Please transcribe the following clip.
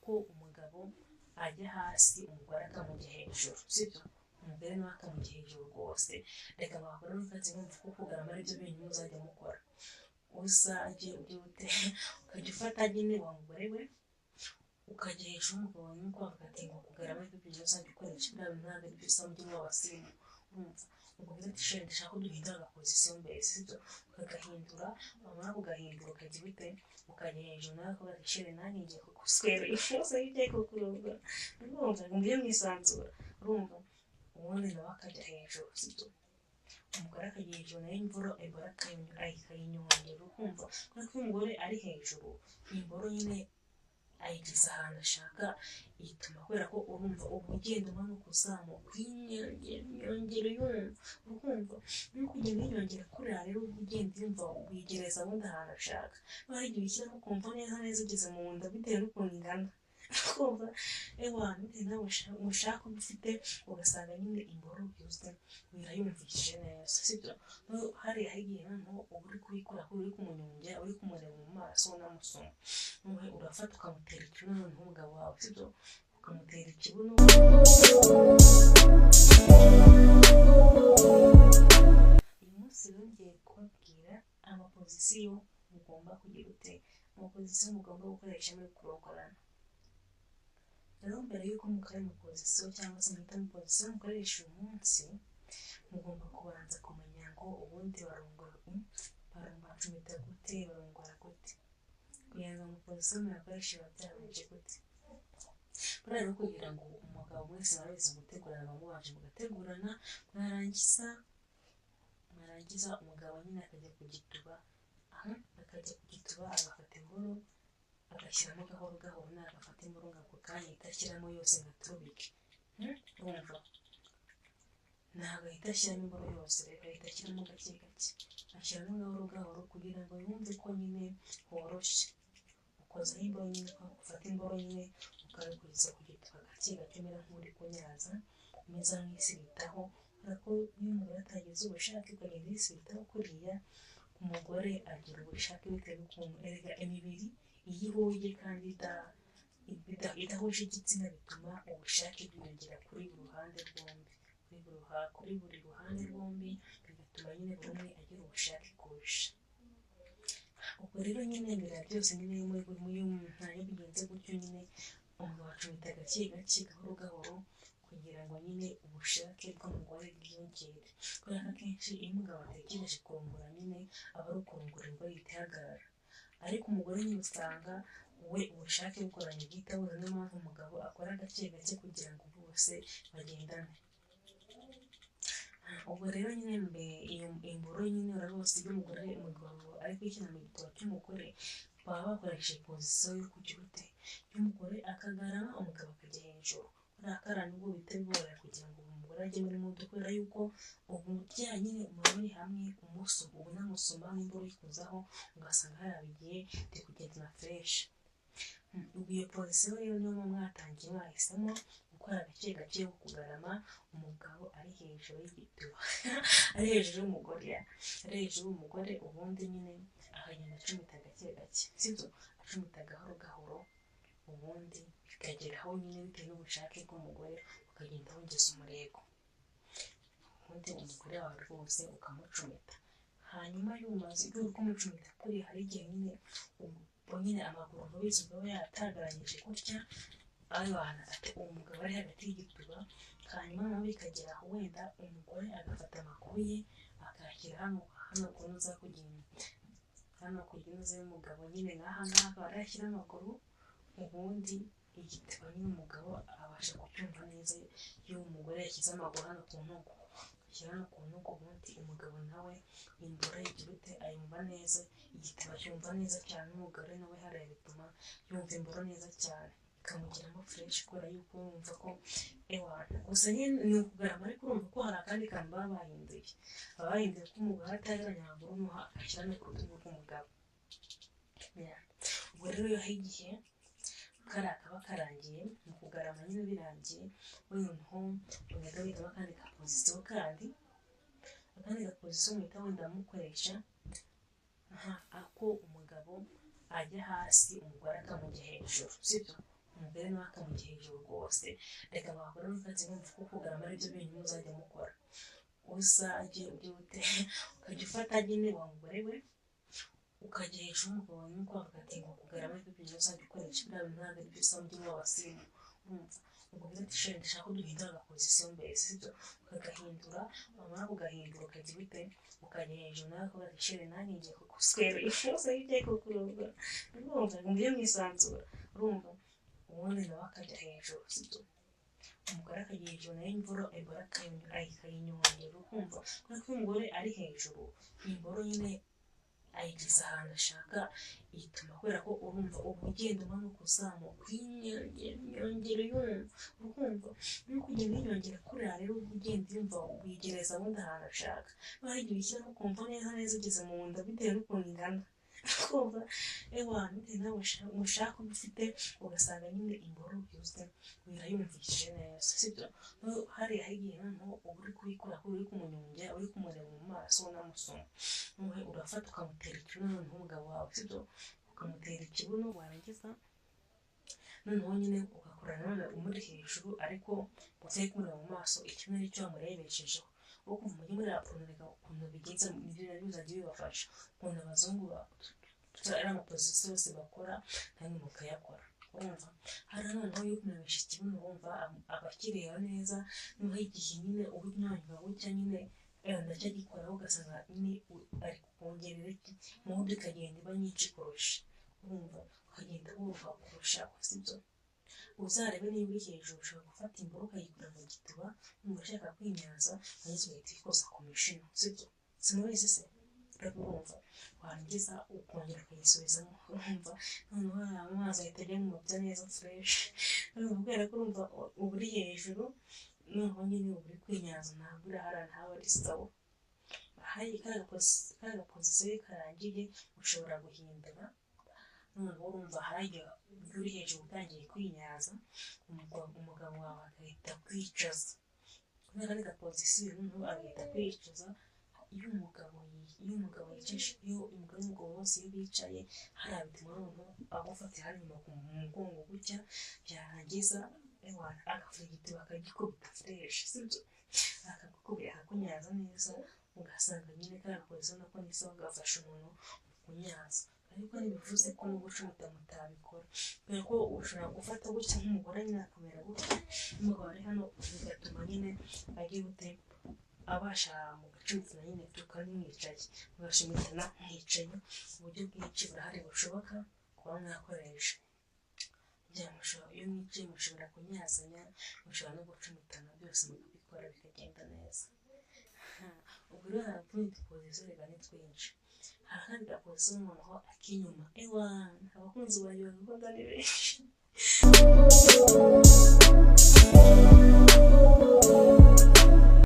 Ako umugabo ajya hasi umugore akamujya hejuru, sibyo? Umugore nawe akamujya hejuru rwose. Reka mwakora n'ukazi mwumva ko kugarama aribyo bintu muzajya mukora. Uzajye ujye ute ukajya ufata nyine wa mugore we ukajya hejuru y'umugabo wawe, nk'uko bavuga ati ngo kugarama aribyo bintu uzajya ukoresha, biriya bintu ntabwo aribyo usaba mujye muba abasirimu. Urumva umubwira ati sheri ndashaka ko duhindura agapozisiyo mbese, sibyo? Ukagahindura, wamara kugahindura ukajya ute ukajya hejuru, nawe akavuga ati sheri nanjye ngiye kuguswera uyu munsi ngiye kukurongora. Urumva ngo mujye mwisanzura, urumva ubundi nawe akajya hejuru, sibyo? Umugore akajya hejuru nayo imvura imboro akayinyongera, ukumva kubera ko iyo umugore ari hejuru imboro nyine ayigeza ahantu ashaka ituma, kubera ko urumva uba ugenda umanuka uzamuka uyinyongera uyumva, urumva no kugenda uyinyongera kuriya rero uba ugenda uyumva wigereza ubundi ahantu ashaka. Hari igihe ushyiramo ukumva neza neza ugeze mu nda bitewe n'ukuntu ingana, ukumva ewa bitewe nawe ubushake uba ufite, ugasanga nyine imboro yuzuye wirayumvishije neza, sibyo? Hariya igihe noneho uba uri kubikora uri kumunyongera uri kumureba mu maso unamusoma, urafata ukamutera ikibuno noneho umugabo wawe, sibyo? Ukamutera ikibuno. Uyu munsi rero ngiye kubabwira amapozisiyo mugomba kugira ute, amapozisiyo mugomba gukoresha muri kurongorana. Rero mbere y'uko mukora amapozisiyo cyangwa se muhita amapozisiyo mukoresha uyu munsi, mugomba kubanza kumenya ngo ubundi barongora bacumita gute, barongora gute, kugira ngo amapozisiyo muyakoreshe biba byabanje gute. Buriya rero kugira ngo umugabo wese murabizi gutegurana, mubanje mugategurana, mwarangiza umugabo nyine akajya ku gituba, akajya ku gituba agafata imboro agashyiramo gahoro gahoro, nagafata imboro ngo ako kanya ahita ashyiramo yose ngo aturubike. Urumva ntabwo ahita ashyiramo imboro yose, rero ahita ashyiramo gake gake, ashyiramo gahoro gahoro kugira ngo yumve ko nyine horoshye. Ukozaho imboro nyine, ufata imboro nyine ukabikuriza ku gituba gake gake, umera nk'uri kunyaza, umeze nk'isiritaho, kubera ko iyo umugore atagize ubushake ukagenda uyisiritaho kuriya, umugore agira ubushake bitewe n'ukuntu erega imibiri iyo ihuye kandi idahuje igitsina bituma ubushake bwiyongera kuri buri ruhande rwombi, kuri buri ruhande rwombi, bigatuma nyine buri umwe agira ubushake kurusha. Ubwo rero nyine mbere ya byose nyine iyo bigenze gutyo nyine umugabo acumita gake gake gahoro gahoro kugira ngo nyine ubushake bw'umugore bwiyongere, kubera ko akenshi iyo umugabo atekereje kurongora nyine aba ari ukurongora imboro ihita ihagarara, ariko umugore nyine usanga we ubushake bukoranye bwita buza, niyo mpamvu umugabo akora gake gake kugira ngo bose bagendane. Ubwo rero nyine iyo imboro nyine urarose iyo umugore umugabo ari kwishyira mu gituba cy'umugore, baba bakoresheje pozisiyo yo kugira ute, y'umugore akagarama umugabo akajya hejuru. Buriya kariya nibwo bihita biborohera kugira ngo umugore ajye muri mudu, kubera yuko ubu bya nyine muba muri hamwe umusoma, ubu unamusoma n'imboro uyikuzaho ugasanga hariya bigiye biri kugendana fureshi. Ubwo iyo pozisiyo rero niyo muba mwatangiye mwahisemo gukora gake gake ko kugarama umugabo ari hejuru y'igituba, ari hejuru y'umugore, ari hejuru y'umugore, ubundi nyine akagenda acumita gake gake, sibyo? Acumita gahoro gahoro, ubundi bikagera aho nyine bitewe n'ubushake bw'umugore ukagenda wongeza umurego, ubundi umugore wawe rwose ukamucumita. Hanyuma iyo umaze uri kumucumita kuriya, hari igihe nyine ubwo nyine amaguru urabizi aba yatagaranyije gutya, uwo mugabo ari hagati y'igituba, hanyuma nawe bikagera aho wenda umugore agafata amaguru ye akayashyira hano hano ku ntuza hano ku ntuza y'umugabo nyine nk'aha ngaha akaba yashyira amaguru, ubundi igituba nyine umugabo abasha kucyumva neza iyo umugore yashyize amaguru hano ku ntugu, ashyira hano ku ntugu, ubundi umugabo nawe imboro igira ute ayumva neza, igituba cyumva neza cyane, umugore nawe hariya bituma yumva imboro neza cyane, ikamugiramo fureshi kubera yuko yumva ko ewana. Gusa nyine ni ukugarama, ariko urumva ko hari akandi kantu baba bahinduye, baba bahinduye ko umugore atageranya amaguru noneho agashyira no ku rutugu rw'umugabo. Ubwo rero iyo igihe kariya kaba karangiye mu kugarama nyine birangiye, noneho ugahita uhitamo akandi gapozisiyo kandi, akandi gapozisiyo muhita wenda mukoresha ako umugabo ajya hasi umugore akamujya hejuru, sibyo? Umugore nawe akamujya hejuru rwose. Reka mwakora n'akazi mwumva ko kugarama aribyo bintu muzajya mukora. Uzajye ujye ute ukajya ufata nyine wa mugore we ukajya hejuru y'umugabo wawe, nk'uko bavuga ati ngo kugarama aribyo bintu uzajya ukoresha, biriya bintu ntabwo aribyo usaba ujye muba abasirimu. Urumva ubwo ati chéri ndashaka ko duhindura agapozisiyo mbese, sibyo? Ukagahindura, wamara kugahindura ukajya ubite ukajya hejuru, nawe akavuga ati chéri nanjye ngiye kuguswera umunsi ngiye kukurongora. Urumva ngo mujye mwisanzura. Urumva ubundi nawe akajya hejuru, sibyo? Umugore akajya hejuru nayo imboro akayinyongera. Ukumva kubera ko umugore ari hejuru imboro nyine ayigeza ahantu ashaka, ituma kubera ko urumva uba ugenda umanuka uzamuka uyinyongera uyumva. Urumva nuko ugenda uyinyongera kuriya rero uba ugenda uyumva wigereza ubundi ahantu ashaka. Hari igihe ushyiramo ukumva neza neza ugeze mu nda bitewe n'ukuntu ingana. Ukumva ewa bitewe nawe umushaka uba ufite, ugasanga nyine imboro byuzuye wirayumvishije neza, sibyo? Hariya igihe noneho uba uri kuyikora uri kumunyongera uri kumureba mu maso unamusoma, urafata ukamutera ikibuno noneho umugabo wawe, sibyo? Ukamutera ikibuno warangiza noneho nyine ugakora nanone umuri hejuru ariko utari kumureba mu maso, ikibuno nicyo wamurebeshejeho. Wowe ukumva mujye muri raporo ukuntu bigenza, nibyo nabyo bizajya bibafasha ukuntu abazungu ari amapozisiyo yose bakora namwe mukayakora. Urumva hari noneho iyo kumurebesha ikibuno wumva abakireba neza, noneho igihe nyine uba unyanyura gutya nyine ndacyagikoraho ugasanga nyine ari kukongerera iki mudu ikagenda iba nyinshi kurusha. Urumva ukagenda wumva kurusha, sibyo? Uzarebe niba uri hejuru ushobora gufata imboro ukayikura mu gituba wumva ushaka kwinyaza, warangiza ugahita uyikoza ku mishino, sibyo? Simubizi se? Urumva warangiza ukongera ukayisubizamo. Urumva noneho amazi ahita ajya mu mabya neza fresh. Urumva kubera ko urumva uba uri hejuru noneho nyine uba uri kwinyaza ntabwo uri hariya ntawe ari sawa. Hari kariya gapozisiyo karangiye ushobora guhindura. Noneho urumva hariya iyo uri hejuru utangiye kwinyaza umugabo wawe agahita akwicaza kubera ari gapozisiyo, noneho agahita akwicaza. Iyo umugabo yicaye, iyo umugore n'umugabo bose iyo bicaye hariya bituma noneho agufatira hano inyuma ku mugongo gutya, yarangiza agafata igituba akagikubita fresh, sibyo? Akagukubita akakunyaza neza, ugasanga nyine kariya gapozisiyo nako ni sawa gafasha umuntu mu kunyaza. Ariko ntibivuze ko no gucumita mutabikora, kubera ko ushobora gufata gutya nk'umugore nyine akamera gutya, umugabo ari hano bigatuma nyine agira ute abasha mugacumitana nyine tukanimwicaye mugashimitana mwicaye. Uburyo bwinshi burahari bushoboka kuba mwakoresha. Iyo mwicaye mushobora kunyazanya, mushobora no gucumitana, byose mukabikora bikagenda neza. Ubwo rero hari utundi dupozisiyo reka ni twinshi. Hari akandi gapozisiyo noneho ak'inyuma, ewa abakunzi banjye bagakunda ni benshi.